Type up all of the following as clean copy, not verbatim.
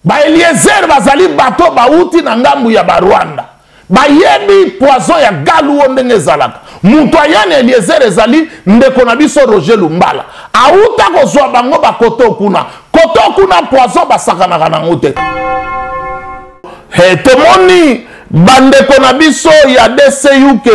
Ba Eliezer bazali bato bauti na ngambu ya ba Rwanda. Bayebi poison ya galuo ndenge ezalaka. Moto aya na Eliezer ezali ndeko na biso Roger Lumbala. Auta kozwa bango bakoto kuna. Koto kuna poison basakanaka nango te. He, tomoni bandeko na biso ya DCUK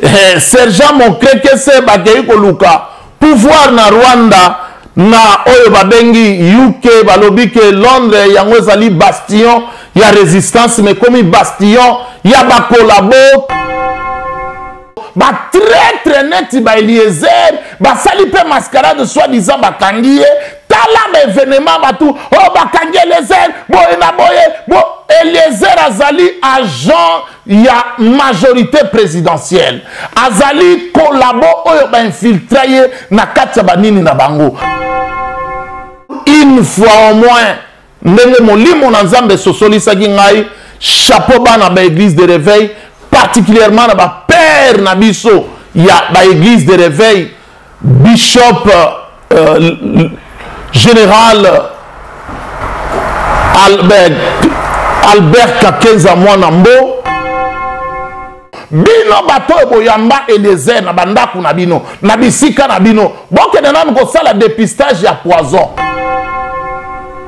eh, sergent Mokrekese bakei koluka pouvoir na Rwanda na oyo babengi UK. Balobi ke Londres yango ezali bastion ya resistance, mais ekomi bastion ya bakolabo, batraitre neti ba Eliezer basali mpe mascarade soi-disant bakangi ye. Tala baevenema bato oyo oh, bakangi Eliezer boye na boye bo. Eliezer azali agent ya majorité présidentielle, azali kolabo oyo bainfiltra ye na kati ya banini na bango. Une fois au moins, ndenge molimo na Nzambe esosolisaki ngai, chapeau bana ba église de réveil, particulièrement na ba père na biso ya ba église de réveil, bishop général Albert Kakenza mwana mbo. Bino bato oyo boyamba Eliezer na bandako na bino, na bisika na bino, bokende nanu kosala dépistage ya poison.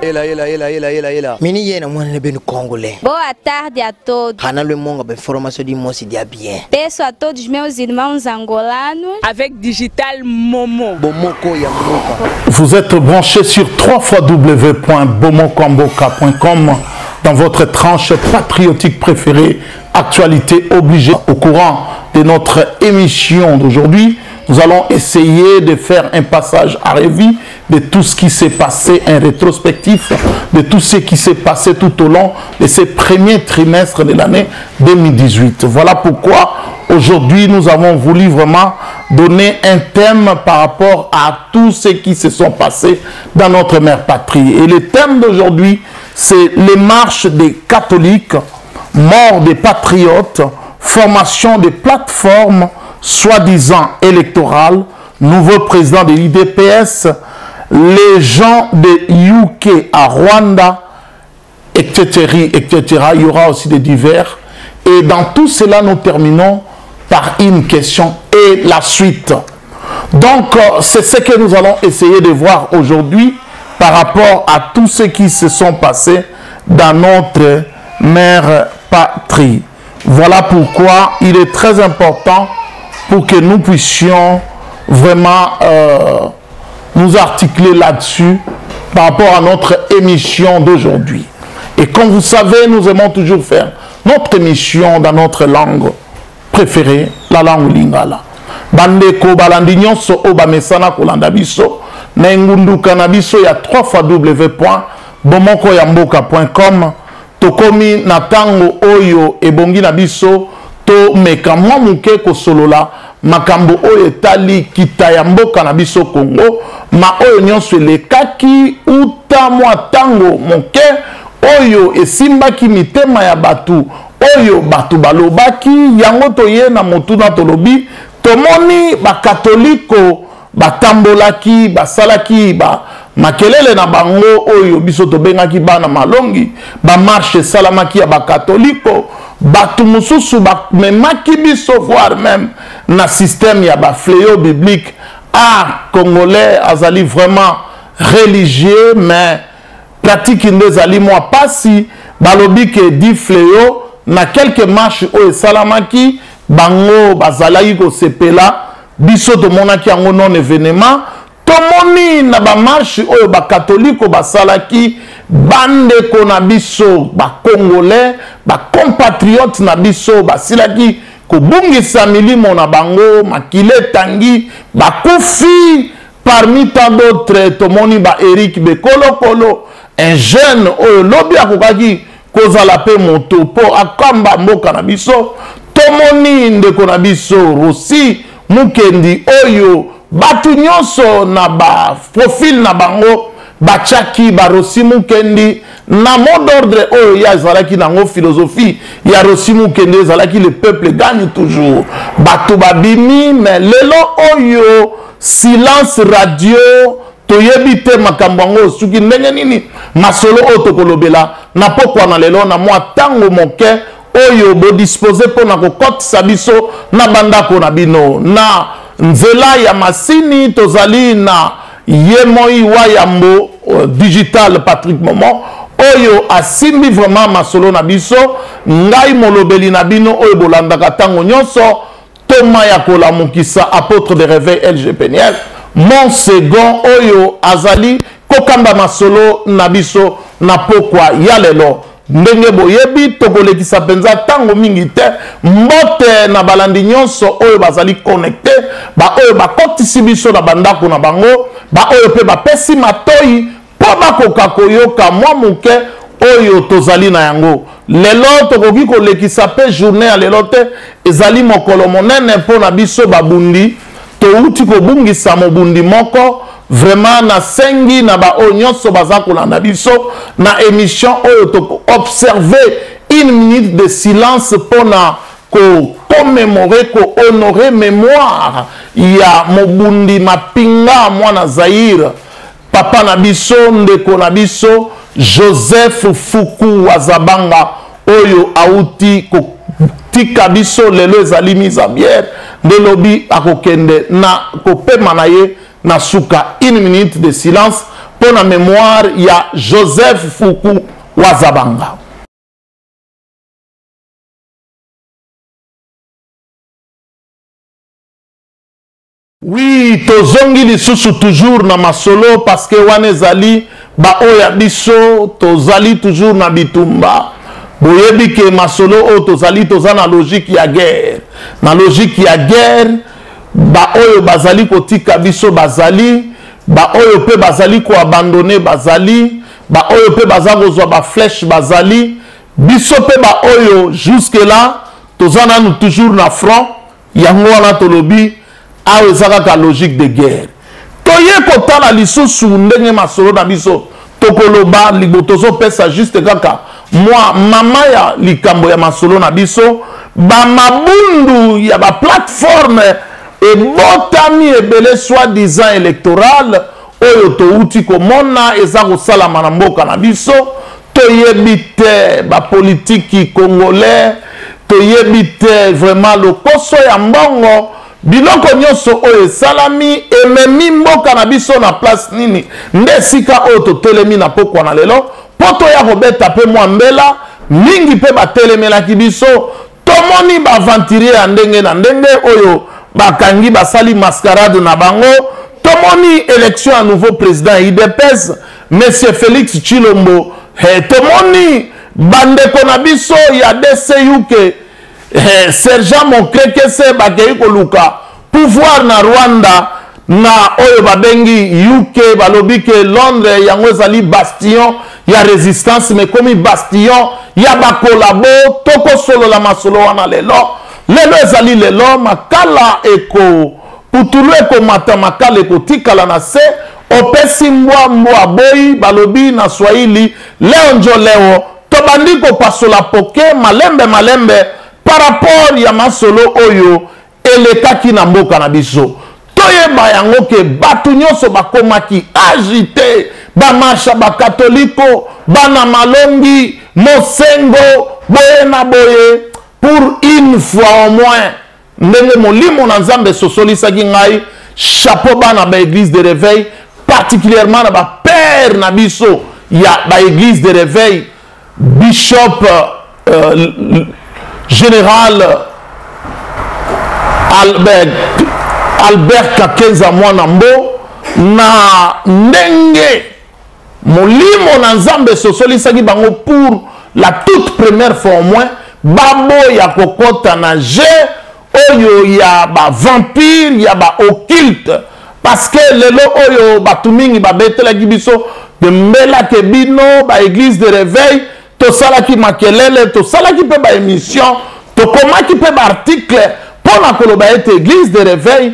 Ela, ela, ela, ela, ela, ela. Mini yena mwana ne benu congolais. Boa tarde a todos. Hana le monga ba information di mosi dia bien. Peço a todos meus irmãos angolanos. Avec Digital Momo. Bomoko ya mboka. Vous êtes branchés sur www.bomokomboka.com dans votre tranche patriotique préférée, actualité obligée. Au courant de notre émission d'aujourd'hui, nous allons essayer de faire un passage à revue de tout ce qui s'est passé, un rétrospectif de tout ce qui s'est passé tout au long de ces premiers trimestres de l'année 2018. Voilà pourquoi aujourd'hui nous avons voulu vraiment donner un thème par rapport à tout ce qui se sont passés dans notre mère patrie. Et le thème d'aujourd'hui, c'est les marches des catholiques, mort des patriotes, formation des plateformes soi-disant électorales, nouveau président de l'UDPS, les gens de UK à Rwanda, etc., etc. Il y aura aussi des divers. Et dans tout cela, nous terminons par une question et la suite. Donc, c'est ce que nous allons essayer de voir aujourd'hui par rapport à tout ce qui se sont passés dans notre mère patrie. Voilà pourquoi il est très important pour que nous puissions vraiment nous articuler là-dessus par rapport à notre émission d'aujourd'hui. Et comme vous savez, nous aimons toujours faire notre émission dans notre langue préférée, la langue lingala. Bandeko balandi nyonso oyo bamesana kolanda biso na engunduka na biso ya 3 fois w point bomoko ya mboka point com. Tokomi na tango oyo ebongi na biso tomeka mwa moke kosolola makambo oyo etali kita ya mboka na biso Congo, ma oyo nyonso elekaki uta mwa tango moke oyo esimbaki mitema ya bato, oyo bato balobaki yango. Toye na motuna, tolobi tomoni bakatoliko batambolaki, basalaki ba makelele na bango oyo biso tobengaki bana malongi, ba marche esalamaki ya bakatoliko, bato mosusu bamemaki biso voire même na système ya ba fléau biblique. Ah, congolais azali vraiment religieux, mais pratique nde ezali mwa pasi. Balobi ke di fléau na quelques marches oyo esalamaki, bango bazalaki kosepela, biso tomonaki yango non événement. Tomoni na ba marche oyo bakatoliko basalaki, bandeko na biso ba congolais, ba compatriotes na biso basilaki kobungisa milimo na bango, makila etangi, bakufi parmi tant d'autres. Tomoni ba Eric Bekolokolo, un jeune oyo lobi akokaki kozala pe moto mpo akamba mboka na biso. Tomoni ndeko na biso Rossy Mukendi oyo bato nyonso na ba profil na bango batiaki ba Rossy Mukendi na mot d'ordre oyo ye azalaki nango. Philosophie ya Rossy Mukendi ezalaki le peuple gagne toujours. Bato babimi, mais lelo oyo silence radio. Toyebi te makambo yango soki ndenge nini. Masolo oyo tokolobela na pokwa na lelo na mwa ntango moke oyo bodispose mpo na kokotisa biso na bandako na bino na nzela ya masini. Tozali na ye moi wa yambo digital Patrick Momo oyo asimbi vraiment masolo na biso. Ngai molobeli na bino oyo bolandaka ntango nyonso, Thomas ya kolamukisa, apôtre de réveil LG Peniel, mon second oyo azali kokamba masolo na biso na pokwa ya lelo. Ndenge boyebi, tokolekisa mpenza ntango mingi te. Mbote na balandi nyonso oyo bazali connecte, baoyo bakotisi biso na bandako na bango, baoyo mpe bapesi matoi mpo bakoka koyoka mwa moke oyo tozali na yango lelo. Tokoki kolekisa mpe journée ya lelo te, ezali mokolo monene mpo na biso babundi. Touti kobungisa mobundi moko. Vraiment nasengi na baoyo nyonso baza kolanda biso na émission oyo, tokoobserve une minute de silence mpona kocommémorer, kohonorer mémoire ya mobundi mapinga mwana Zaire, papa na biso, ndeko na biso Joseph Fuku Wazabanga oyo auti kotika biso lelo. Ezali mise en bière nde lobi akokende na kopema na ye. Na suka, une minute de silence mpo na mémoire ya Joseph Fuku Wazabanga. Oui, tozongi lisusu toujours na masolo, parce que wana ezali baoyo ya biso, tozali toujours na bitumba. Boyebi ke masolo oyo tozali, toza na logique ya guerre. Na logique ya guerre, baoyo bazali kotika biso bazali, baoyo mpe bazali koabandonner bazali, baoyo mpe baza kozwa baflèche bazali. Biso mpe baoyo jusque là toza nanu toujours na front. Yango wana tolobi awa eza kaka logique de guerre. Toye kotala lisusu ndenge masolo na biso tokoloba libo. Tozopesa juste kaka mwa mama ya likambo ya masolo na biso. Bamabundu ya baplateforme ebotami ebele, soi-disant électoral, oyo touti komona eza kosalama na mboka na biso. Toyebi te bapolitiki congolais, toyebi te vraiment lokoso ya mbongo. Biloko nyonso oyo esalami ememi mboka na biso na place nini? Nde esika oyo totelemi na pokwa na lelo mpo toya kobeta mpe mwa mbela mingi. Mpe batelemelaki biso, tomoni baaventurier ya ndenge na ndenge oyo bakangi, basali mascarade na bango. Tomoni élection ya nouveau président ya UDPS, monsieur Félix Tshilombo. He, tomoni bandeko na biso ya DCUK, he, sergent Mokrekese, bakei koluka pouvoir na Rwanda na oyo babengi UK. Balobi ke Londres yango ezali bastion ya résistance, mais komi bastion ya bakolabo. Tokosolola masolo wana lelo. Lelo ezali lelo, makala eko putulu ekomata, makala ekotikala na se. Opesi mbwa, mbwa boyi, balobi na Swahili. Leo njo leo tobandi kopasola poke malembe malembe par rapport ya masolo oyo elekaki na mboka na biso. Toyeba yango ke bato nyonso bakomaki agité, bamarche bakatoliko, bana malongi mosengo boye na boye. Pour une fois au moins, ndenge molimo na Nzambe esosolisaki ngai, chapeau bana baéglise de réveil, particulièrement na bapère na biso ya baéglise de réveil, bishop général Albert Kakenza Mwana Mbo. Na ndenge molimo na Nzambe esosolisaki bango, pour la toute première fois au moins baboya kokɔta na jeu oyo ya bavampire, ya baocculte, parce que lelo oyo bato mingi babetelaki biso mbelake bino baéglise de réveil. Tosalaki makelele, tosalaki mpe baémission, tokomaki mpe baarticle mpo na koloba ete église de réveil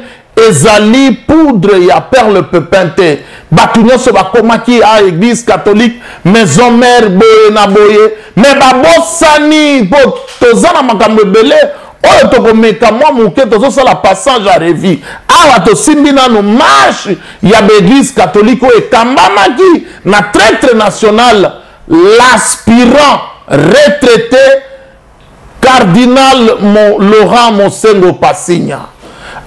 ezali poudre ya perle pepin te. Bato nyonso bakomaki a église catholique, maison mère, boye na boye, mais babosani mpo toza na makambo ebele. Oyo tokomeka mwa moke, tozosala passage à revue. Awa tosimbi nanu marche ya baeglise catholique oyo ekambamaki na traître national, l'aspirant retraité cardinal Laurent Mosengo Pasinya.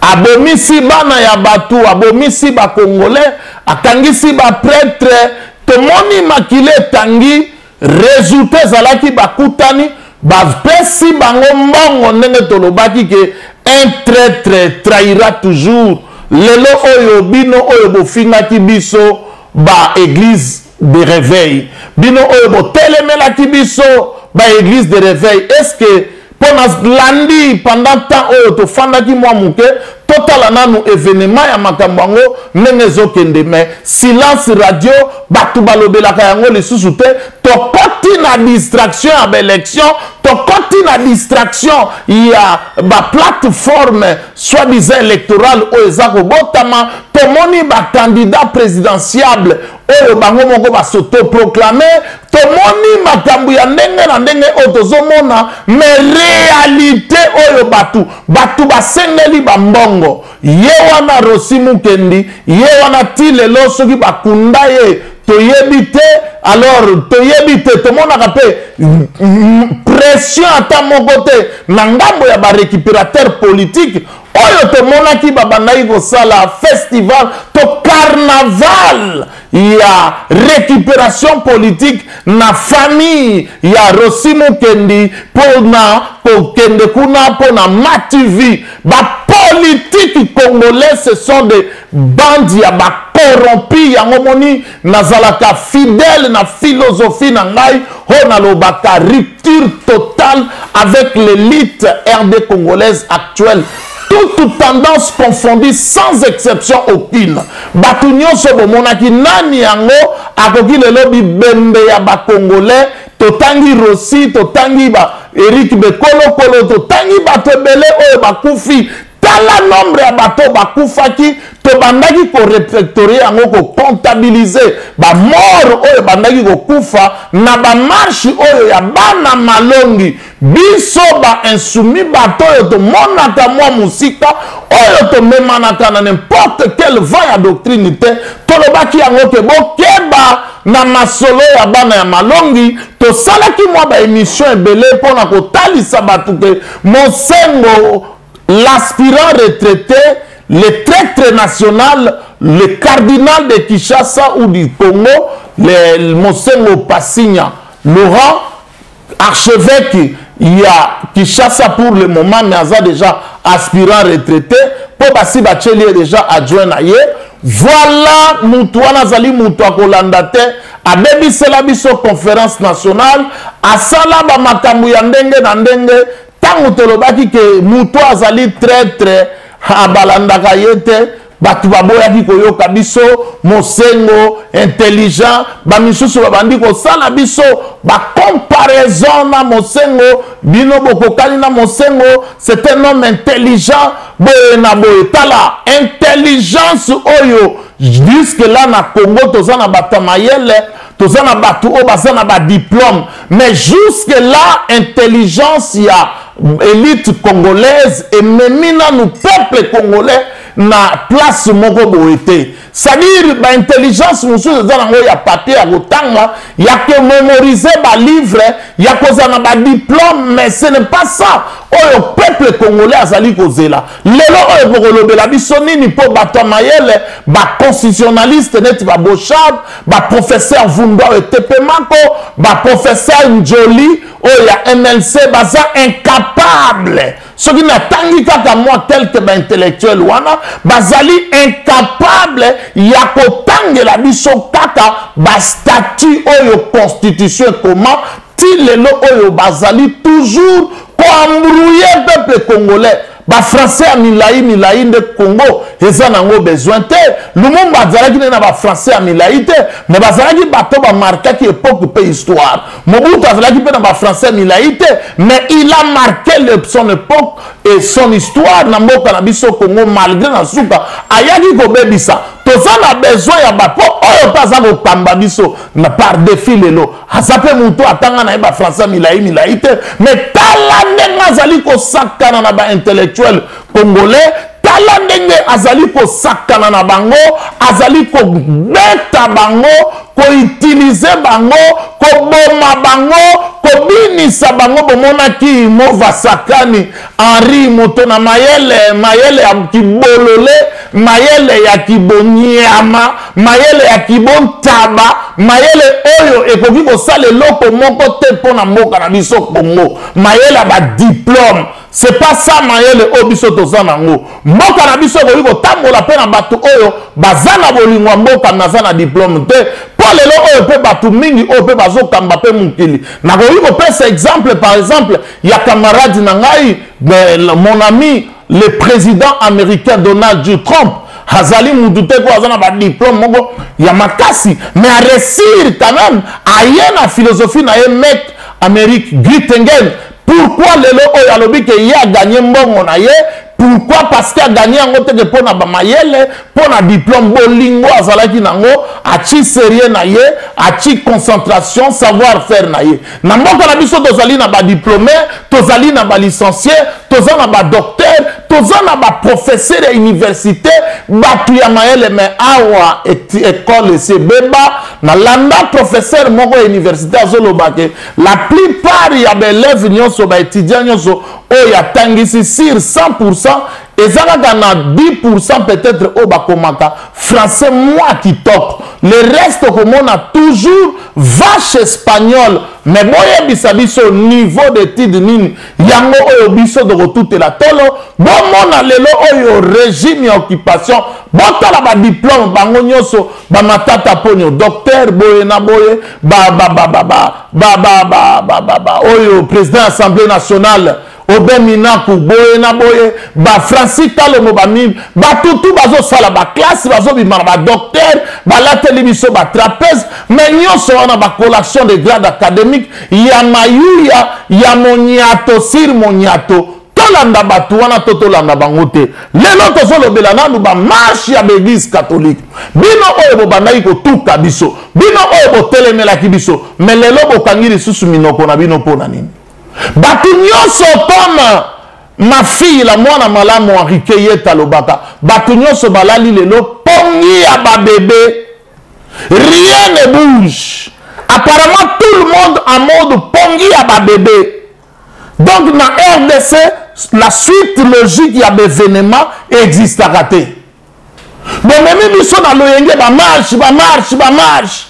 Abomisi bana ya bato, abomisi ba congolais, akangisi ba prêtre, tomoni makila etangi. Résultat ezalaki bakutani, bapesi bango mbongo ndenge tolobaki ke un traître trahira toujours. Lelo oyo bino oyo bofingaki biso ba église de réveil, bino oyo botelemelaki biso ba église de réveil, est-ce que mpo na landi pendant temps oyo tofandaki mwa moke totala nanu événement ya makambo yango ndenge ezokende, mais silence radio, bato balobelaka yango lisusu te. Tokoti na distraction ya baélection, tokoti na distraction ya baplateforme soi-disant électorale oyo eza kobotama. Tomoni bacandidat présidentiable oyo bango moko basautoproclame, tomoni makambo ya ndenge na ndenge oyo tozomona, mais réalité oyo bato basengeli bambongo. Ye wana Rossy Mukendi, ye wana ti lelo soki bakunda ye toyebi te. Alors toyebi te, tomonaka mpe pression ata moko te na ngambo ya barécupérateur politique oyo tomonaki babandaki kosala festival to carnaval ya récupération politique na famille ya Rossy Mukendi mpona kokende kuna mpona MATV. Bapolitique congolais, ce sont des bandes ya bacorrompi. Yango moni nazalaka fidèle na philosophie na ngai oyo nalobaka rupture totale avec l'élite RD congolaise actuelle, toute tendance confondue, sans exception aucune. Bato nyonso bomonaki nani yango akoki lelo bibembe ya bacongolais. Totangi Rossy, totangi ba Eric Bekolokolo, totangi bato ebele oyo bakufi. Tala nombre ya bato bakufaki, tobandaki korépertorier yango, kocomptabiliser bamort oyo ebandaki kokufa na bamarche oyo ya bana malongi. Biso bainsoumis, bato oyo tomonaka mwa mosika, oyo tomemanaka na n'importe quel vent ya doctrine te, tolobaki yango ke bokeba na masolo ya bana ya malongi. Tosalaki mwa baémission ebele mpona kotalisa bato ke Mosengo, l'aspirant retraité, le traître national, le cardinal de Kinshasa ou du Congo, le Mosengo Pasinya Laurent, archevêque ya Kinshasa pour le moment, mais aza déjà aspirant retraité mpo basi batieli ye déjà adjoint na ye. Voilà, mutu wana azali mutu akolanda te. Abebisela biso conférence nationale, asala bamakambo ya ndenge na ndenge. Ntango tolobaki ke mutu azali traître, abalandaka ye te, bato baboyaki koyoka biso. Mosengo intelligent, bamisusu babandi kosala biso bacomparaison na Mosengo. Bino bokokani na Mosengo, c'est un homme intelligent, boye na boye. Tala intelligence oyo jusque là na Congo, toza na bato ya mayele, toza na bato oyo baza na badiplôme, mais jusque là intelligence ya élite congolaise ememi nanu peuple congolais na place moko boye te. C'est-à-dire baintelligence mosusu eza nango ya papier, ya kotanga, ya komémoriser balivre, ya kozala na badiplôme, mais ce n'est pas ça oyo peuple congolais azali kozela. Lelo oyo bokolobela biso nini? Mpo bato ya mayele, baconstitutionnaliste neti baBoshab, baprofesseur Vundwa oyo etepemako, baprofesseur Njoli oyo ya MLC, baza incapable. Soki natangi kaka mwa quelque baintellectuel wana, bazali incapable ya kotangela biso kaka bastatut oyo constitution ekoma. Ti lelo oyo bazali toujours koembrouiller peuple congolais. Bafrançais ya milai milai nde Congo eza nango besoin te. Lumumba azalaki nde na bafrançais ya milai te, mais bazalaki bato bamarkaki époque mpe histoire. Mobutu azalaki mpe na bafrançais ya milai te, mais il a marqué son époque et son histoire na mboka na biso Congo, malgré na suka ayaki kobebisa. Toza na besoin ya ba po oyo mpe aza kokamba biso na par défi lelo. Aza mpe moto atanga na ye ba français milayi milayi te, mais tala ndenge azali kosakana na ba intellectuel congolais, tala ndenge azali kosakana na bango, azali kobeta bango, koutilize bango, koboma bango, kobinisa bango. Bomonaki Mova Sakani Henri, moto na mayele, mayele ya kibolole, mayele ya kibonyama, mayele ya kibontaba, mayele oyo ekoki kosala eloko moko te mpo na mboka na biso Congo, mayele ya badiplome. C'est pas ça mayele oyo biso toza nango. Mboka na biso ekoki kotambola mpe na bato oyo baza na bolingo ya mboka, naza na diplome te. Mpo lelo oyo mpe bato mingi oyo mpe bazokamba mpe mokili. Nakoki kopesa exemple, par exemple ya camarade na ngai, mon ami le président américain Donald J. Trump. Azali mutu te ko aza na ba diplôme moko ya makasi, mais a réussir quand même, aye na philosophie na ye make Amérique great again. Pourquoi lelo oyo alobi ke ye a gagné mbongo na ye? Pourquoi? Parce que a gagné yango te ke mpo na ba mayele, mpo na diplôme. Bolingo azalaki nango, atie sérieux na ye, atie concentration, savoir faire na ye. Na mboka na biso tozali na ba diplômé, tozali na ba licencié, toza na ba docteur, toza na ba professeur ya université, batu ya mayele. Mais awa école esi ebeba. Na landa professeur moko ya université azoloba ke la plupart ya ba élèves nyonso, ba étudiants nyonso oyo atangisi sur 100%, eza kaka na 10% peut-être oyo bakomaka français mwa kitoko. Le reste okomona toujours vache espagnole. Mais boyebisa biso niveau d'étude nini yango oyo biso tokotutela tolo. Bomona lelo oyo régime ya occupation, botala ba diplôme bango nyonso, ba Matata Ponyo docteur boye na boye, ba, ba, ba, ba, ba, ba, ba, ba, ba, ba, ba, oyo président ya Assemblée nationale Aubin Minaku boye na boye, ba Francis Kalombo, ba mimi, ba tutu bazosala ba classe, bazobima na ba docteur, balateli biso ba trapèze. Mais nyonso wana ba collation de grade académique ya mayuya ya monyato sur monyato. Tolanda bato wana to tolanda bango te. Lelo tozolobela nanu ba marche ya l'église catholique. Bino oyo bobandaki kotuka biso, bino oyo botelemelaki biso, mais lelo bokangi lisusu minoko na bino mpo na nini? Bato nyonso comme ma fille la mwana malamu Henrique Yeta alobaka, bato nyonso balali lelo pongi ya ba bébé. Rien ne bouge. Apparemment tout le monde en mode pongi ya ba bébé. Donc na RDC la suite logique ya événement existera te. Bomemi biso na loyenge ba marche, ba marche, ba marche.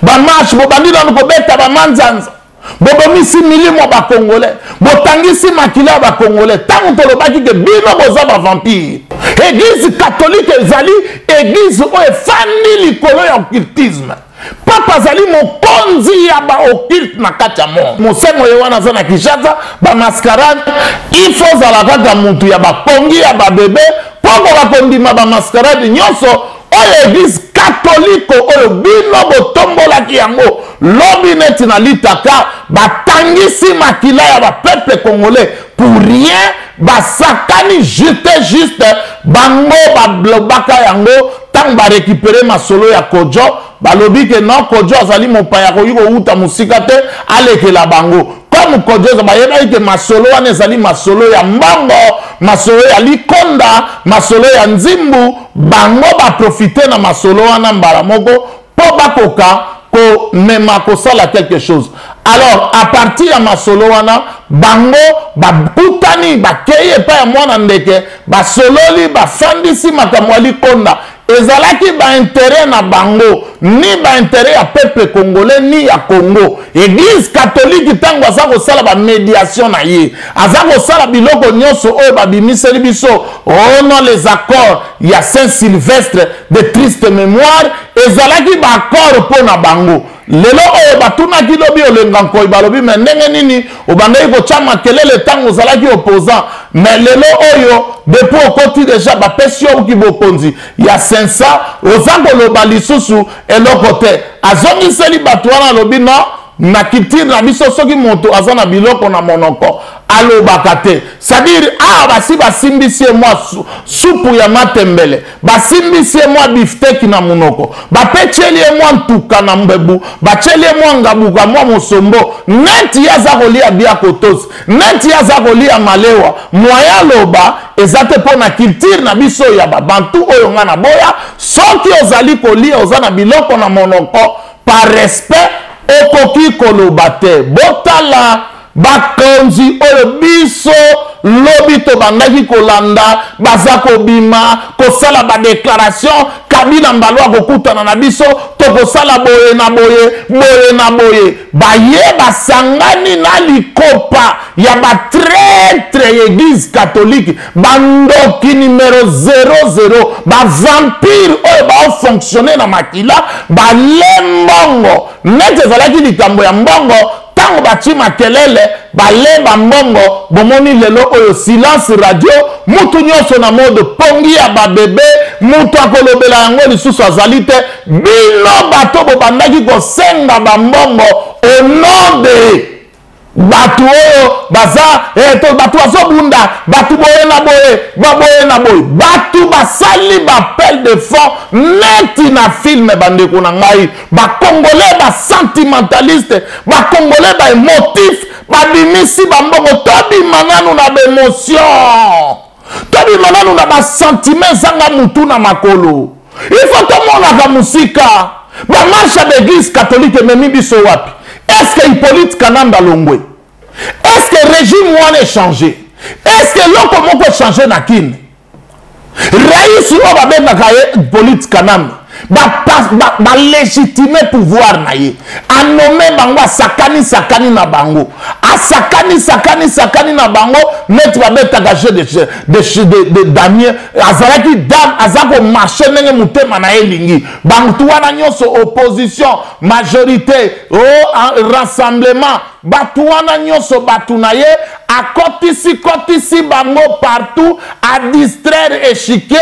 Ba marche bobandi nanu kobeta ba manzanza. Bobomisi milimo ba congolais, botangisi makila ya ba congolais. Tango tolobaki ke bino boza ba vampire. Église catholique ezali église oyo efandi likolo ya occultisme. Papa azali mokonzi ya ba occulte na kati ya monde. Mosengo ye wana aza na Kinshasa, ba mascarade, il faut ozala kaka mutu ya ba pongi ya ba bebe po okoka kondima ba mascarade nyonso oyo église catholique oyo bino botombolaki yango lobi neti na litaka. Batangisi makila ya ba peuple congolais pour rien, basakani juste juste bango balobaka yango ntango ba récupérer masolo ya Kodjo. Balobi ke non, Kodjo azali mopaya, akoki kowuta mosika te alekela bango. Comme Kodjo bayebaki ke masolo wana ezali masolo ya mbongo, masolo ya likonda, masolo ya nzimbu, bango baprofite na masolo wana mbala moko mpo bakoka komema kosala quelque chose. Alors à partir ya masolo wana bango bakutani, bakei epai ya mwana ndeke, basololi, bafandisi makambo ya likonda. Ezalaki ba intérêt na bango, ni ba intérêt ya peuple congolais ni ya Congo. Église catholique ntango aza kosala ba médiation na ye, aza kosala biloko nyonso oyo babimiseli biso, oh non, les accords ya Saint-Sylvestre de triste mémoire, ezalaki ba accord mpo na bango. Lelo oyo batunaki lobi Olenga Nkoi, balobi me ndenge nini obandaki kotya makelele ntango ozalaki opposant, mais lelo oyo depuis okoti deja bapesi yo bokonzi ya sensa, oza koloba lisusu eloko te. Azongiseli bato wana, alobi non, na culture na biso soki moto aza na biloko na monoko Alobaka te, c'est-à-dire awa basi basimbisi ye mwa supu ya matembele, basimbisi ye mwa bifteki na monoko, bapetieli ye mwa ntuka na mbebu, batieli ye mwa ngabuka, mwa mosombo, neti ye aza kolia bia kotosi, neti ye aza kolia malewa. Moyen aloba eza te mpo na culture na biso ya babantu oyo nga na boya. Soki ozali kolia, oza na biloko na monoko, par respect okoki koloba te. Botala bakonzi oyo biso lobi tobandaki kolanda, baza kobima kosala badéclaration: Kabila mbalo akokutana na biso, tokosala boye na boye, boye na boye. Baye basangani na likopa ya batraître ya Église catholique, bandoki numéro 00, bavampire oyo baofonctionne na makila, bale mbongo. Neti ezalaki likambo ya mbongo, ntango batie makelele, baleba mbongo. Bomoni lelo oyo silence radio, mutu nyonso na mode pongi ya babebe, mutu akolobela yango lisusu azali te. Bino bato bobandaki kosenga bambongo au nom de bato oyo baza bato bazobunda, bato boye na boye, baboye na boye, bato basali baappel de fonds neti na film. Bandeko na ngai bacongolais, basentimentaliste, bacongolais baémotif, babimisi bambongo. Tobima nanu na baémotion, tobima nanu na basentiment ezanga mutu na makolo. Il faut tomonaka mosika. Bamarche ya baeglise catholique ememi biso wapi? Est ce que Hippolyte Kanambe alongwe? Est ce que régime wana échange? Est ce que eloko moko échange na Kine? Raisi oyo babengaka ye Hippolyte Kanambe, balégitime pouvoir na ye, anome bango, asakani sakani na bango, asakani sakani sakani na bango neti babetaka jeu de damier. Azalaki dame, aza komarche ndenge motema na ye elingi. Bantu wana nyonso, opposition, majorité, o rassemblement, bato wana nyonso bato na ye. Akotisi kotisi bango partout, adistraire échiquier.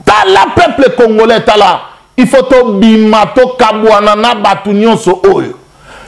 Tala peuple congolais, tala, il faut tobima, tokabwana na bato nyonso oyo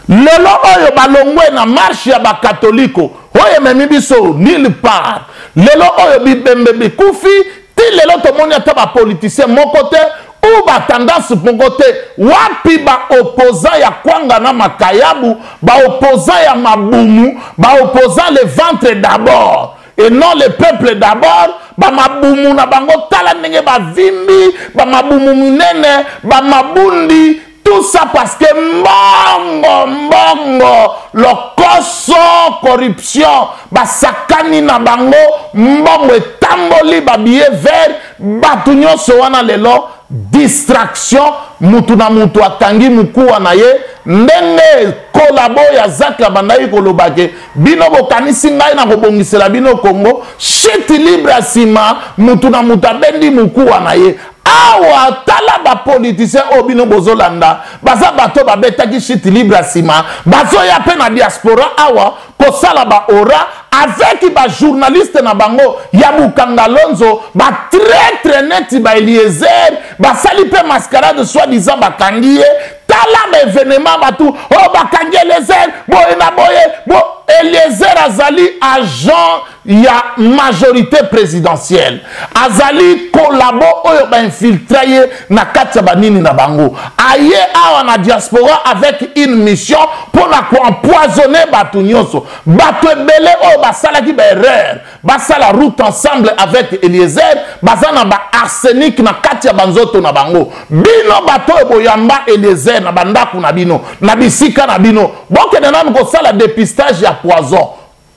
lelo oyo balongwe na marche ya bakatoliko oyo ememi biso nulle part. Lelo oyo bibembe bikufi, ti lelo tomoni ata bapoliticien moko te ou batendance moko te. Wapi baopposant ya kwanga na makayabu, baopposant ya mabumu, baopposant le ventre d'abord et non le peuple d'abord? Bamabumu na bango, tala ndenge bavimbi, bamabumu minene, bamabundi, tout ça parce que mbongo, mbongo, lokoso, corruption, basakani na bango, mbongo etamboli, babillet vert. Bato nyonso wana lelo distraction, mutu na mutu akangi mokuwa na ye. Ndenge kolabo ya Zak abandaki koloba ke bino bokanisi ngai na kobongisela bino Kongo, chute libre ya nsima, mutu na mutu abendi mokuwa na ye. Awa tala bapoliticien oyo bino bozolanda, baza bato babetaki chute libre ya nsima, bazoya mpe na diaspora awa kosala baora avec bajournaliste na bango ya Bukanga Lonzo, batraître neti baeliezer. Basali mpe mascarade, soi-disant bakangi ye. Tala baévénement, bato oyo bakangi Eliezer boye na boye bo. Eliezer azali agent ya majorité présidentielle, azali kolabo oyo bainfiltre ye na kati ya banini na bango. Aye awa na diaspora avec une mission mpona koempoisonne bato nyonso. Bato ebele oyo basalaki baerreur, basala route ensemble avec Eliezer, baza na baarsenic na kati ya banzoto na bango. Bino bato oyo boyamba Eliezer na bandako na bino, na bisika na bino, bokende nanu kosala dépistage ya poison.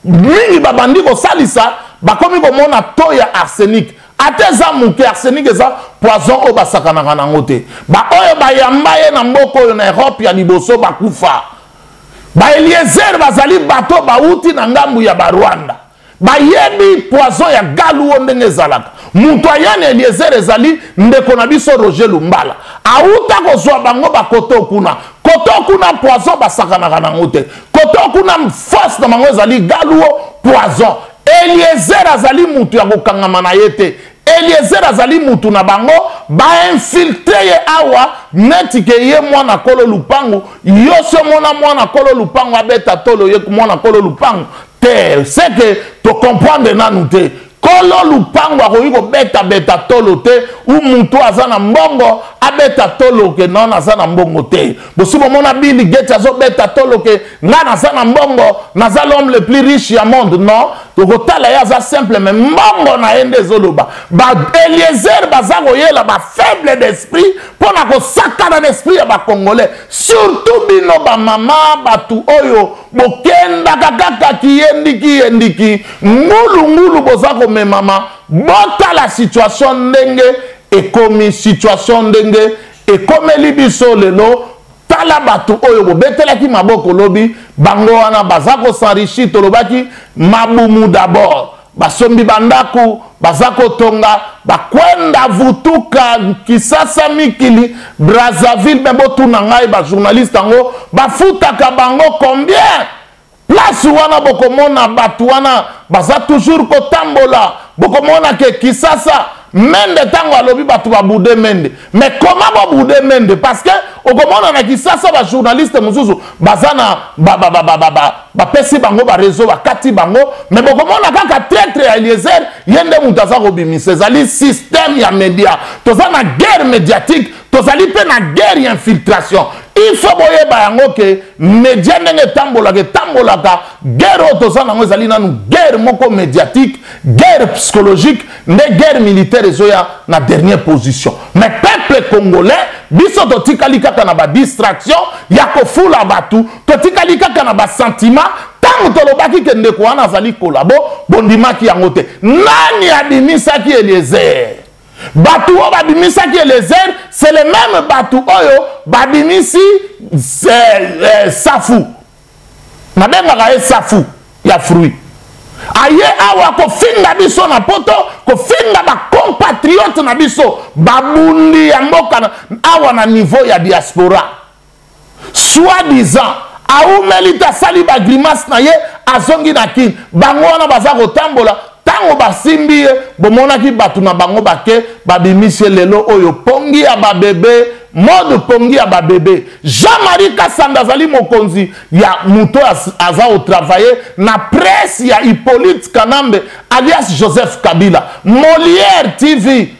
Mingi babandi kosalisa, bakomi komona to ya arsenic ata eza moke. Arsenic eza poison oyo basakanaka nango te. Baoyo bayamba ye na mboka oyo na Europe ya liboso bakufa. Baeliezer bazali bato bauti na ngambu ya Barwanda, bayebi poison ya galuo ndenge ezalaka. Moto aya na Eliezer ezali ndeko na biso Roger Lumbala, auta kozwa bango bakoto kuna. Koto kuna poison basakanaka nango te. Koto kuna force na bango ezali galuo poison. Eliezer azali mutu ya kokangama na ye te. Eliezer azali mutu na bango, bainfiltre ye awa neti ke ye mwana kolo lupangu. Yo so mona mwana kolo lupangu abeta tolo, ye mwana kolo lupangu. Te, c'est que to comprendre nanu te. Kolo lupango akoki kobeta beta tolo te ou mutu aza na mbongo abeta tolo ke non aza na mbongo te. Bosi bomona Bill Gates azobeta tolo ke nga naza na mbongo, naza l'homme le plus riche ya monde. Non, tokotala ye aza simple mais mbongo na ye nde ezoloba. Ba Eliezer baza koyela ba faible d'esprit mpo na kosakana na esprit ya ba Congolais, surtout bino ba mama batu oyo Bokendaka kaka kiyendiki yendiki, ngulu ngulu boza komemama, botala situation ndenge ekomi, situation ndenge ekomeli biso lelo, tala batu oyo bobetelaki maboko lobi, bango wana baza ko s'enrichir, tolobaki mabumu d'abord. Basombi ba ndaku, baza kotonga, ba kwenda vutuka, kisasa mikili, Brazzaville, mais botuna ngai ba journaliste yango bafutaka bango combien? Place wana bokomona batu wana baza toujours kotambola, bokomona ke Kisasa Mende tango alobi batu ba bude Mende, mais comment bo bude Mende? Parce que okomona na Kisasa ba journaliste mosusu baza na bapesi bango ba réseau bakati bango, mais bokomona kaka traitre ya Eliezer ye nde moto aza kobimisa. Ezali système ya media, toza na guerre médiatique, tozali mpe na guerre ya infiltration. Il faut boyeba yango ke media ndenge etambolaka etambolaka, guerre oyo toza nango ezali nanu guerre moko médiatique, guerre psychologique, nde guerre militaire ezoya na dernière position. Mais peuple congolais, biso totikali kaka na ba distraction ya kofula batu, totikali kaka na ba sentiment. Tango tolobaki ke ndeko wana azali kolabo, bondimaki yango te. Nani abimisaki Eliezer? Batu oyo babimisaki Eliezer, c'est le même batu oyo babimisi Safu. Nabengaka ye Safu ya fruit. Aye awa kofinga biso na poto, kofinga ba compatriotes na biso, babundi ya mboka na, awa na niveau ya diaspora. Soi-disant aumeli te, asali ba grimace na ye, azongi na Kin. Bango wana baza kotambola, tango basimbi ye, bomonaki bato na bango bake, babimisi ye lelo oyo pongi ya ba bebe, mode pongi ya ba bebe. Jean-Marie Kasanda azali mokonzi ya moto aza ko travailler na presse ya Hippolyte Kanambe alias Joseph Kabila. Molière TV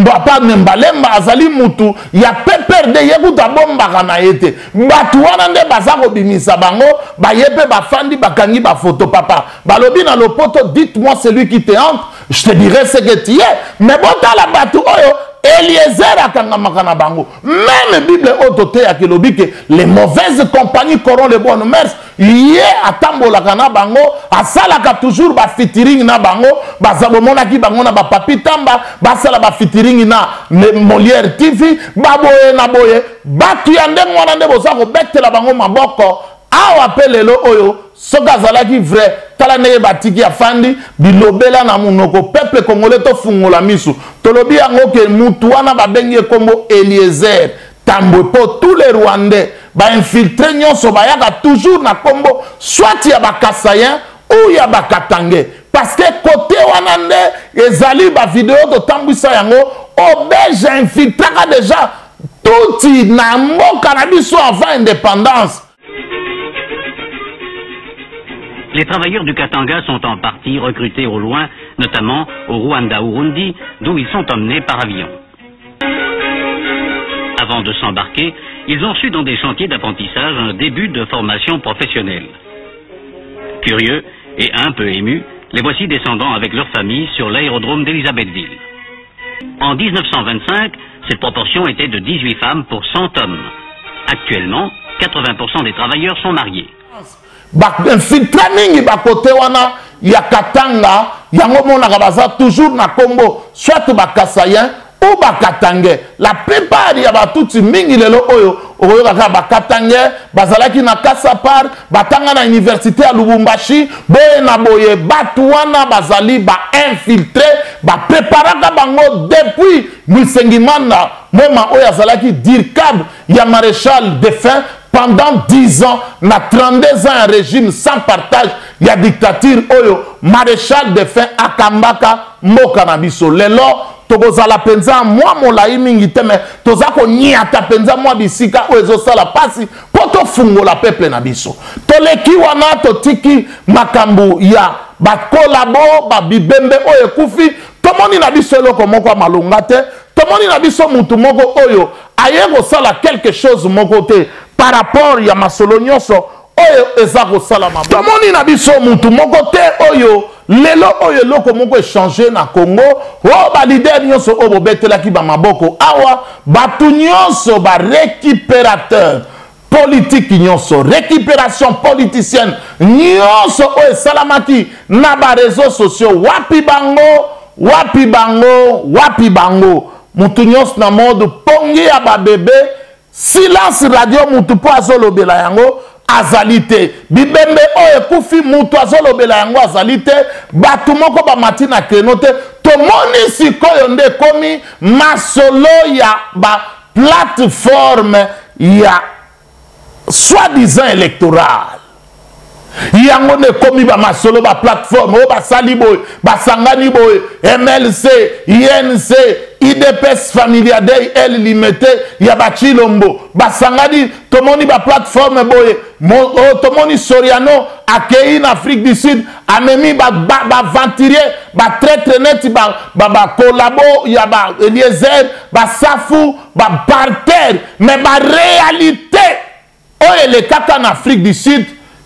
Papa Nembalemba azali mutu ya PPRD, ye kutu abombaka na ye te. Batu wana nde baza kobimisa bango, baye pe bafandi bakangi ba photo. Papa, balobi na lopoto, dites-moi celui qui te hante, je te dirai ce que tu es. Mais botala batu oyo Eliezer akangamaka na bango. Même Bible oyo toteyaka elobi ke les mauvaises compagnies corrompent les bonnes mœurs. Ye atambolaka na bango, asalaka toujours ba featuring na bango. Baza bomonaki bango na ba Papi Tamba, basala ba featuring na Molière TV, baboye na boye. Batu ya ndenge wana nde boza kobetela bango maboko. Awa pe lelo oyo soki azalaki vrai, tala ndenge batiki afandi bilobela na munoko. Peuple congolais tofungola misu, tolobi yango ke mutu wana babengi ye kombo Eliezer Tambwe, po tous les Rwandais ba infiltrés nyonso bayaka toujours na kombo soit ya ba Kasaïens ou ya ba Katangais, parce que côté wana nde ezali ba vidéo totambwisa yango. Obege infiltraka déjà tuti na mboka na biso avant indépendance. Les travailleurs du Katanga sont en partie recrutés au loin, notamment au Rwanda-Urundi, d'où ils sont emmenés par avion. Avant de s'embarquer, ils ont reçu dans des chantiers d'apprentissage un début de formation professionnelle. Curieux et un peu émus, les voici descendant avec leur famille sur l'aérodrome d'Elisabethville. En 1925, cette proportion était de 18 femmes pour 100 hommes. Actuellement, 80% des travailleurs sont mariés. Ba infiltré mingi ba côté wana ya Katanga, yango monaka baza toujours na kombo soit ba Kasaïen ou ba Katangais. La plupart ya ba tutsi mingi lelo oyo okoyoka kaka ba Katangais bazalaki na Kasapar, batanga na université ya Lubumbashi, boye na boye. Batu wana bazali ba infiltré, ba préparaka bango depuis Mwisengimana Mwema oyo azalaki dircab ya maréchal défunt pendant 10 ans na 32 ans ya régime sans partage ya dictature oyo maréchal défunt akambaka mboka na biso. Lelo Tokozala mpenza mwa molai mingi te, me toza konyata mpenza mwa bisika oyo ezosala mpasi mpo tofungola peuple na biso. Toleki wana, totiki makambo ya bakolabo babibembe oyo ekufi. Tomoni na biso eloko moko ya malonga te, tomoni na biso mutu moko oyo aye kosala quelque chose moko te par rapport ya masolo nyonso oyo eza kosalama. Tomoni na biso mutu moko te oyo lelo oyo eloko moko echange na Congo. Oyo balider nyonso oyo bobetelaki bamaboko awa, bato nyonso barécupérateur politique nyonso, récupération politicienne nyonso oyo esalamaki na bareseau sociaux, wapi bango, wapi bango, wapi bango? Mutu nyonso na mode pongi ya babebe, silence radio, mutu mpo azolobela yango azali te. Bibembe oyo ekufi, mutu azolobela yango azali te. Bato moko bamati na kreno te. Tomoni sikoyo nde ekomi masolo ya baplateforme ya soi-disant électoral. Yango nde ekomi bamasolo baplateforme oyo basali boye, basangani boye, MLC, INC, UDPS, Familia Dei, El Limete ya Bachilombo basangani. Tomoni baplateforme boye, oh, tomoni Soriano akei na Afrique du Sud, amemi baaventurier, batraître neti bakolabo ya ba Eliezer, basafu, baparterre. Mais baréalité oyo elekaka na Afrique du Sud,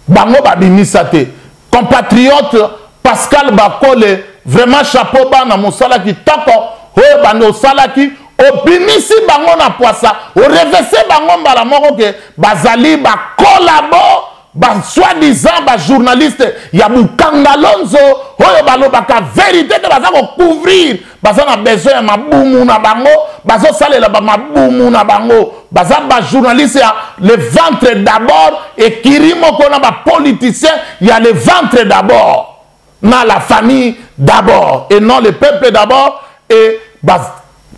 bango babimisa te. Compatriote Pascal Bakole, vraiment chapeau bana, mosala kitoko oyo bando osalaki, obimisi bango na pwasa, orevese bango mbala moko ke bazali bakolabo, ba soi-disant ba journaliste ya Bukangalonzo oyo balobaka vérité te, baza kocouvrir, baza na besoin ya mabumu na bango, bazosalela ba mabumu na bango, baza ba journaliste ya le ventre d'abord, ekiri moko na ba politicien ya le ventre d'abord, na la famille d'abord et non le peuple d'abord. Et ba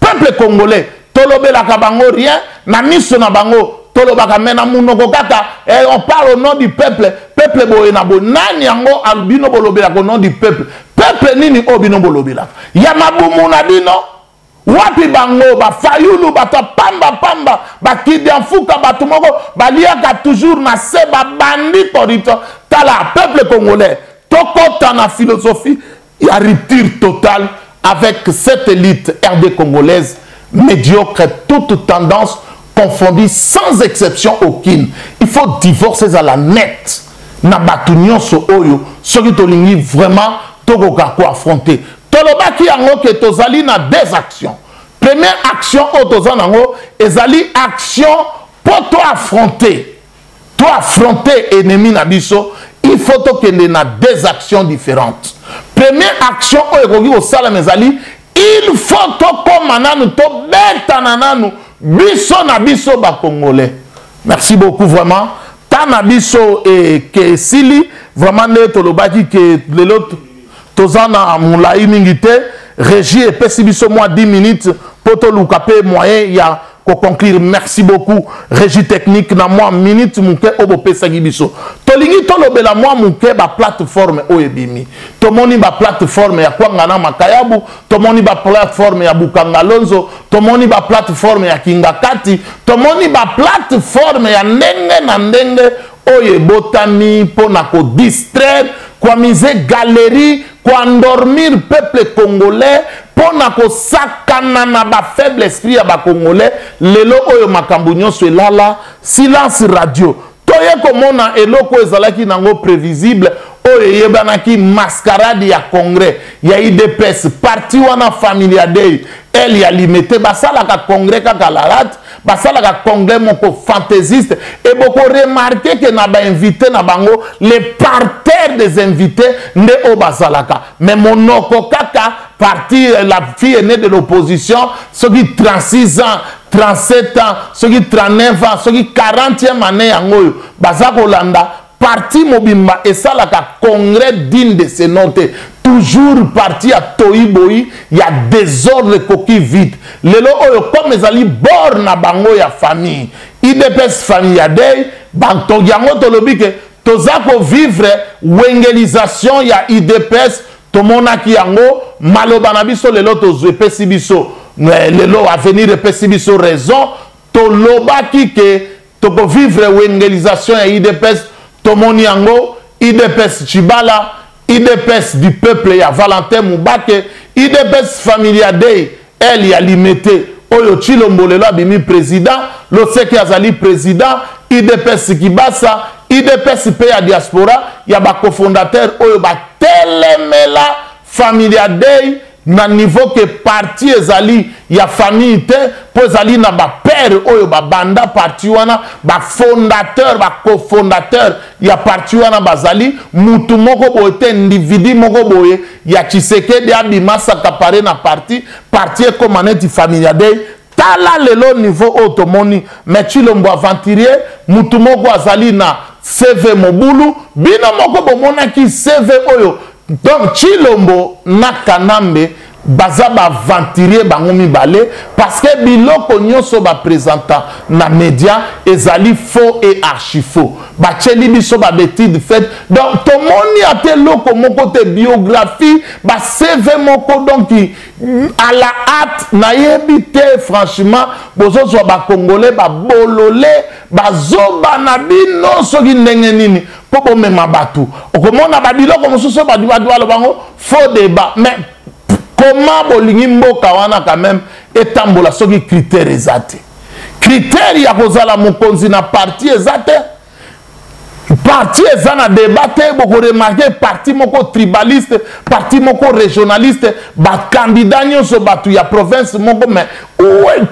peuple congolais tolobelaka bango rien na miso na bango, tolobaka me na munoko kaka, eh, on parle au nom du peuple, peuple boye na boye. Nani yango bino bolobelaka au nom du peuple? Peuple nini oyo bino bolobelaka ya mabumu na bino? Wapi bango bafayulu, bato ya pamba pamba, bakidianfuka, bato moko baliaka toujours na se, babandi corruption. Tala peuple congolais, tokota na philosophie ya rupture totale avec cette élite RD congolaise médiocre, toute tendance confondue, sans exception aucune. Il faut divorcer à la nette na bato nyonso oyo soki tolingi vraiment tokoka koaffronter. Tolobaki yango ke tozali na deux actions. Première action oyo toza nango ezali action mpo toaffronter to affronter ennemi na biso. Il faut tokende na deux actions différentes. Première action oyo ekoki kosalama ezali il faut tokóma nanu, tobetana nanu biso na biso bacongolais. Merci beaucoup vraiment. Ta na biso eke esili vraiment. Nde tolobaki ke lelo toza na molai mingi te, régie epesi biso mwa 10 minutes mpo toluka mpe moyen ya koconclure. Merci beaucoup régie technique na mwa minute moke oyo bopesaki biso. Tolingi tolobela mwa moke baplateforme oyo ebimi. Tomoni baplateforme ya Kwanga na Makayabu, tomoni baplateforme ya Bukanga Lonzo, tomoni baplateforme ya Kingakati, tomoni baplateforme ya ndenge na ndenge oyo ebotami mpona kodistraire, koamuser galerie, koendormir peuple congolais, mpona kosakana na bafaible esprit ya bacongolais. Lelo oyo makambo nyonso elala silence radio. Toye komona eloko oyo ezalaki nango prévisible, oyo eyebanaki, mascarade ya congrès ya UDPS, parti wana Familia Dei el ya Limete. Basalaka congrès kaka larate, basalaka congrès moko fantaisiste. E bokoremarquer ke na bainvité na bango, le parterre des invités nde oyo bazalaka, mais monoko kaka parti la fille aînée de l'opposition, soki 36 ans, 37 ans, soki 39 ans, soki 40e année yango oyo baza kolanda. Parti mobimba esalaka congrès digne de ce nom te, toujours parti ya toyi-boyi, ya désordre ekoki vite. Lelo oyo comme ezali bord na bango ya famille UDPS Familia Dei, banto yango tolobi ke toza kovivre wengelisation ya UDPS. Tomonaki yango maloba na biso lelo tozwi epesi biso lelo avenir epesi biso raison. Tolobaki ke tokovivre wengelisation ya UDPS, tomoni yango UDPS Tshibala, UDPS du peuple ya Valentin Mubake, UDPS Familia Dei el ya Limete oyo Tshilombo lelo abimi président, Loseke azali président, UDPS Kibasa, UDPS pe ya diaspora ya ba cofondateur oyo batelemela Familia Dei na niveau ke parti ezali ya famille te, po ezali na ba père oyo ba banda parti wana, ba fondateur, ba cofondateur ya parti wana bazali mutu moko boye te, individu moko boye ya Tshisekedi abima s'accaparer na parti, parti ekoma neti Familia Dei. Tala lelo niveau oyo tomoni, mais Tshilombo aventurier, mutu moko azali na CV mobulu, bino moko bomonaki CV oyo. Donc Tshilombo na Kanambe baza ba aventurier bango mibale, parce que biloko nyonso ba présenta na média ezali faux et archi faux. Batieli biso ba bêtises faites. Donc tomoni ate loko moko te biographie ba CV moko donc à la hâte nayebi te franchement bozozwa ba congolais ba bolole bazoba na bino soki ndenge nini po bomema bato okomona ba biloko mosusu ba bato baloba bango faux débat. Mais comment bolingi mboka wana quand même etambola soki critère eza te? Critère ya kozala mokonzi na parti eza te. Parti eza na débat te, boko remarquer parti moko tribaliste, parti moko régionaliste, ba candidat nyonso bato ya province moko, mais où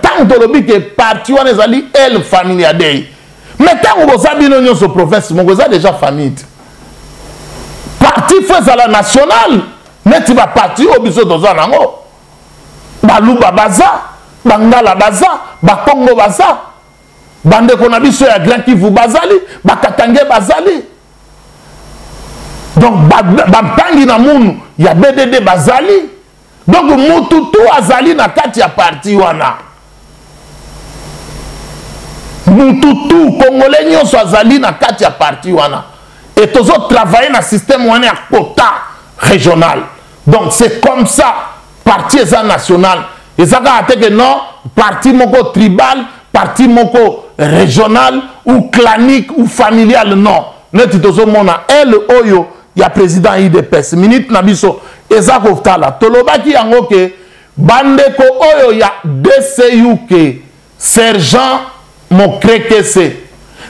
tant tolobi ke parti wana ezali el familia dei. Mais tango boza bino nyonso province moko eza déjà famille te. Parti fo ezala national, neti ba parti oyo biso toza nango. Baluba baza, Bangala baza, Bakongo baza, bandeko na biso ya Grand Kivu bazali, Bakatange bazali. Donc bampangi na munu ya BDD bazali. Donc mutu tu azali na kati ya parti wana. Mutu tu congolais nyonso azali na kati ya parti wana. Et tozo travailler na système wana ya quota régional. Donc c'est comme ça parti eza national. Eza kaka te que non parti moko tribal, parti moko régional ou clanique ou familial, non. Neti tozomona elle oyo ya président UDPS minute na biso eza kotala. Tolobaki yango ke bandeko oyo ya DCUK sergent Mokrekese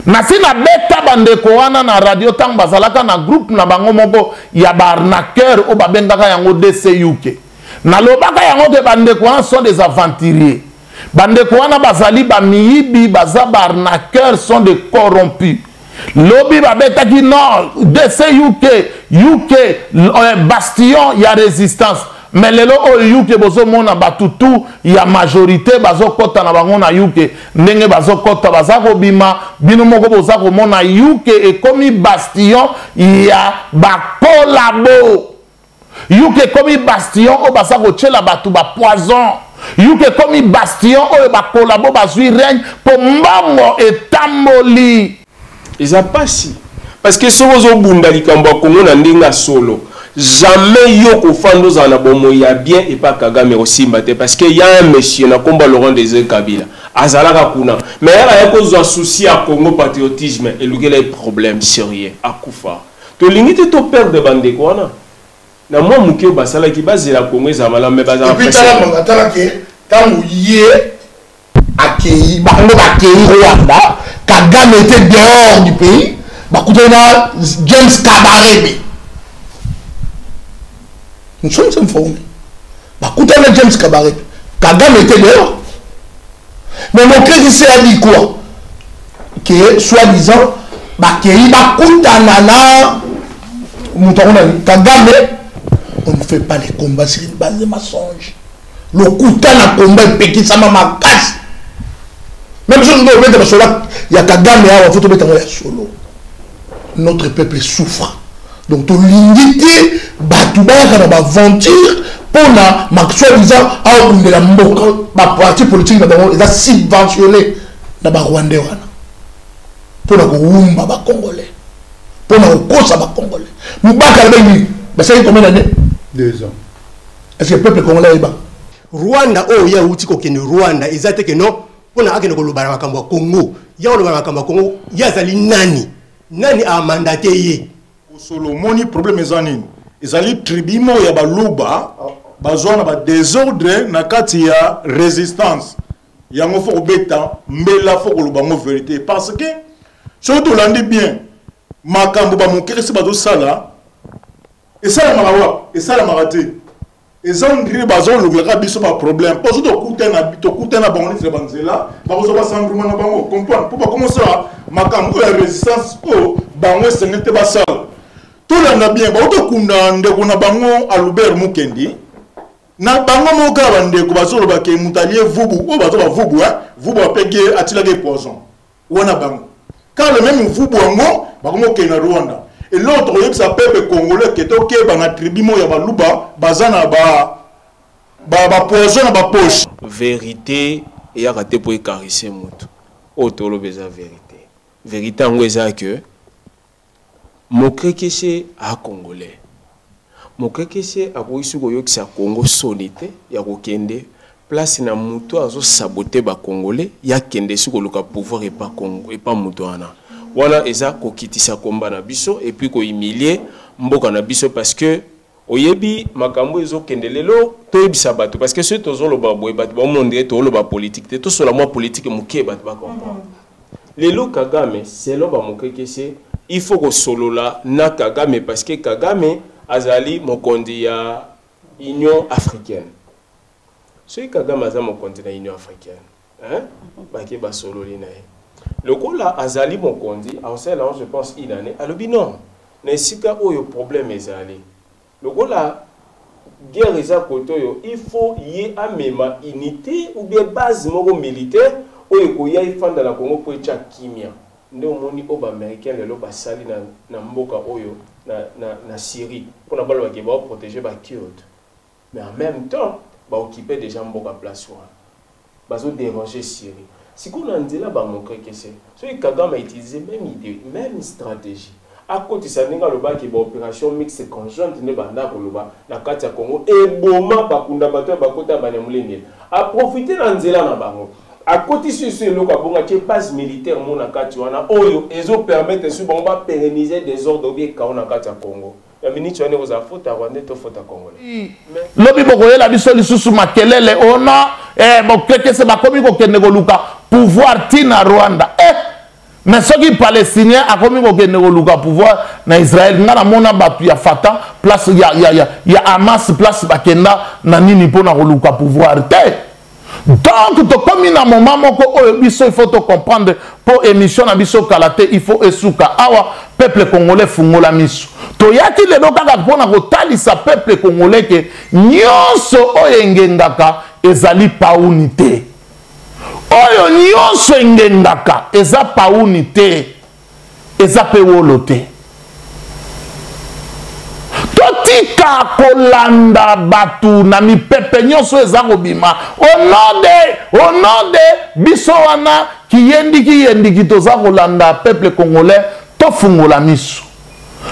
nasi na beta bandeko wana na radio tango bazalaka na groupe na bango moko ya ba arnaqueur oyo babengaka yango DCUK. Nalobaka yango ke bandeko wana sont des aventuriers. Bandeko wana bazali ba miyibi, baza ba arnaqueurs, sont des corrompus. Lobi babetaki non DCUK, UK, bastion ya résistance. Mais lelo oyo UK bozomona batu tout ya majorité bazokota na bango na UK, ndenge bazokota baza kobima, bino moko boza komona UK ekomi bastion ya ba collabo. UK ekomi bastion oyo baza kotiela batu ba poison. UK ekomi bastion oyo ba collabo bazwi règne po mbongo etamboli. Eza pasi parce que soki ozobunda likambo ya Congo na ndenge ya solo, jamais yo kofanda ozala na bomoi ya bien epa Kagame kosimba te, parce que y a un monsieur na kombo Laurent Désiré Kabila azalaka kuna, mais yaka ya kozwa souci ya Congo patriotisme elukela ye problème sérieux, akufa. Tolingi te to perdre bandeko wana na mwa moke oyo basalaki, bazela Congo ezala malamu, mais bazala Et puis, pressé. tala, tala ke tango ye akei, bango bakei Rwanda, Kagame était dehors du pays, bakutani na James Kabarebe. Nous sommes informés. Bakutani na James Kabarebe. Kagame était dehors. Mais mon crédit s'est a dit quoi? Que soi-disant bakei bakutana na moto yango nani? Kagame. On ne fait pas les combats sur une base de mensonges. Lokuta na combat epekisama makasi. Même si nous obeta basola ya Kagame awa, faut tobeta yango ya solo. Notre peuple souffre. Donc tolingi te bato bayaka na baventure mpona soi-disant aobundela mboka. Ba parti politique na bango eza subventionné na ba Rwandais wana mpona kowumba ba Congolais, mpona kokosa ba Congolais. Mubaka alobaki nini? Basali combien d'années? 2 ans. Est-ce que peuple congolais ayeba? Rwanda oyo ye awuti kokende Rwanda eza te que non pona akende koloba na makambo ya Congo. Ye akoloba na makambo ya Congo, ye azali nani? Nani a mandate ye? Bosolo omoni problème eza nini? Ezali tribu moko ya baluba bazwa na ba desordre na kati ya resistance yango fo kobeta mbela fo koloba yango verite parce que soki tolandi bien makambo bamokeresi bazosala esalamaka wapi? Esalamaka te. Eza on dirait bazolukela kaka biso ba problème mpo soki tokutana na bango neti na banzela bakozwa basanguma na bango comprendre mpo bakomosala makambo oyo ya résistance oyo bango esengeli te basala. Tolanda bien, bauti kokunda ndeko na bango Albert Mukendi na bango moko kaka bandeko bazoloba ke moto alie vubu oyo bazo bavubu hein vubu apeki ye atilaki ye poison wana bango kaka le meme vubu yango bakomi kokende na Rwanda. Eloko tokoyebisa peuple congolais ke tokeba na tribu moko ya baluba baza na ba ba poison na ba poche. Verite eyaka te po e caresser mutu. Oyo toloba eza verite. Verite yango eza que Mokrekese a congolais. Mokrekese akoki soki koyokisa Congo soni te ya kokende place na mutu azo saboter ba congolais ya kende soki koluka pouvoir epa Congo epa mutu wana. Wana eza kokitisa combat na biso et puis ko humilier mboka na biso parce que oyebi makambo ezo kende lelo toyebisa bato parce que soki tozoloba boye bato ba mondre toloba politique te tosola mwa politique moke bato ba comprendre. Lelo Kagame selon ba mokrekese il faut kosolola na Kagame parce que Kagame azali mokonzi ya Union africaine. Soki Kagame aza mokonzi na Union africaine, hein? Bake basololi na ye. Lokola azali mokonzi, akosala yango je pense une année, alobi non. Na esika oyo problème ezali. Lokola guerre eza kote oyo, il faut ye amema unité ou bien base moko militaire oyo ekoya efanda na Congo po etia kimia. Nde omoni oyo ba Americains lelo basali na, na mboka oyo na, na, na Syrie pona baloba ke bao proteger ba Kurdes. Mais en même temps, ba occuper déjà mboka place wana. Bazo déranger Syrie. Sikoyo na nzela ba mokrekese, soki Kagame a utiliser même idée, même stratégie, akotisa ndenge alobaki ba opération mixte conjointe nde banda koloba na kati ya Congo eboma bakunda bato ya bakota ya Banyamulenge. A profiter na nzela na bango. Akotisi lisusu eloko abongo atie base militaire mo na kati wana oyo ezo permettre su bango ba pérenniser désordre ou bien chaos na kati ya Congo. Na minute wana ekozala faute ya Rwandais to faute ya Congolais. Lobi bokoyela biso lisusu makelele ona eh, bokekese bakomi kokende koluka pouvoir ti na Rwanda eh, mais soki palestinien akomi kokende koluka pouvoir na Israël, nga namona bato ya Fatah place ya Hamas place bakenda na nini mpona koluka pouvoir te. Donc tokomi na moment moko oyo biso il faut to comprendre po émission na biso kala te il faut esuka awa. Peuple congolais fungola miso, toyaki lelo kaka mpona kotalisa peuple congolais ke nyonso oyo engengaka ezali pauni te, oyo nyonso engengaka eza pauni te, eza pe wolo te. Totika kolanda bato na mipepe nyonso eza kobima au nom de, au nom de biso wana kiyendi kiyendiki toza kolanda peuple congolais. Tofungola miso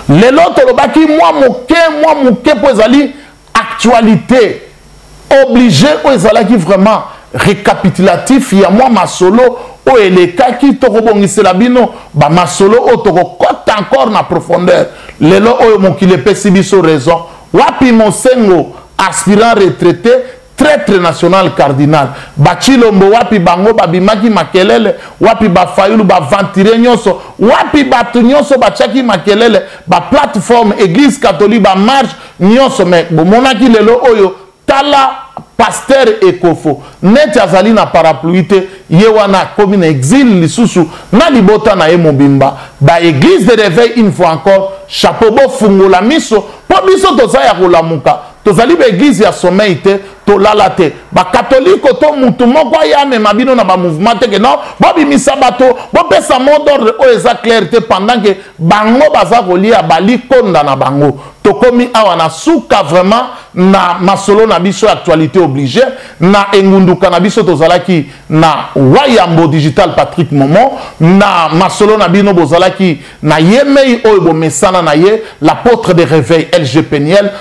lelo tolobaki mwa moke mwa moke po ezali actualité obligé oyo ezalaki vraiment récapitulatif ya mwa masolo oyo elekaki. Tokobongisela bino ba masolo oyo tokokota encore na profondeur. Lelo oyo mokili epesi biso raison. Wapi Mosengo aspirant retraité traître national cardinal Bachilombo, wapi bango babimaki makelele, wapi ba Fayulu ba venturier nyonso, wapi bato nyonso batiaki makelele, ba plateforme église catholique ba marche nyonso. Mais bomonaki lelo oyo tala pasteur Ekofo neti azali na parapluie te, ye wana akomi na exil lisusu na libota na ye mobimba. Ba église de réveil une fois encore chapeau, bofungola miso po biso toza ya kolamuka. Tozali ba église ya sommeil te, tolala te. Ba catholique to mutu moko aya amema bino na ba mouvement te ke non, bobimisa bato, bopesa mot d'ordre oyo eza clair te pendant que bango baza kolia balikonda na bango. Tokomi awa na suka vraiment na masolo na biso ya actualité obligée na engunduka na biso tozalaki na Wayambo Digital Patrick Momo na masolo na bino bozalaki na Yemei oyo bomesana na ye l'apôtre de réveil LG Peniel.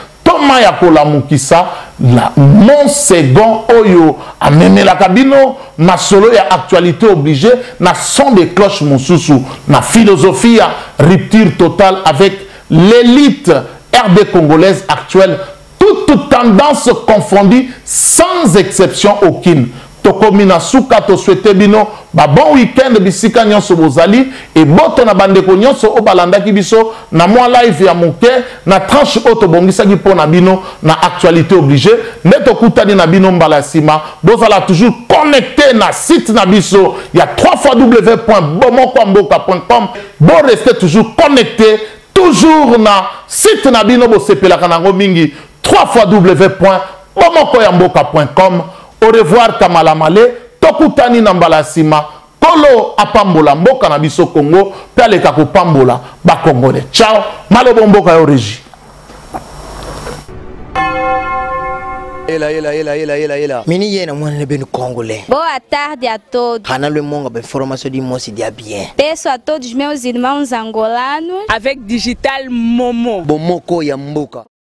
Ntoma ya kolamukisa la mon second oyo amemelaka bino masolo ya actualité oblige na son de cloche mosusu na philosophie ya rupture totale avec l'élite RD congolaise actuelle, toute tendance confondue sans exception aucune. Tokomi na suka, to souhaiter bino ba bon week-end bisika nyonso bozali eboto na bandeko nyonso oyo balandaki biso na mwa live ya moke na tranche oyo tobongisaki mpo na bino na actualité oblige. Nde tokutani na bino mbala ya nsima. Bozala toujours connecté na site na biso ya www.bomokoamboka.com. Bo rester toujours connecté toujours na site na bino bosepelaka nango mingi, www.bomokoyamboka.com. Au revoir Kamalamale, tokutani na mbala ya nsima. Kolo apambola mboka na biso Congo mpe aleka kopambola bakongole. Ciao, malobo mboka yo régie. Ela, ela, ela, ela, ela, ela. Mini ye na mwana ne benu congolais. Boa tarde a todos. Hana le monga ba information di mosi dia bien. Peço a todos meus irmãos angolanos. Avec Digital Momo. Bomoko ya mboka.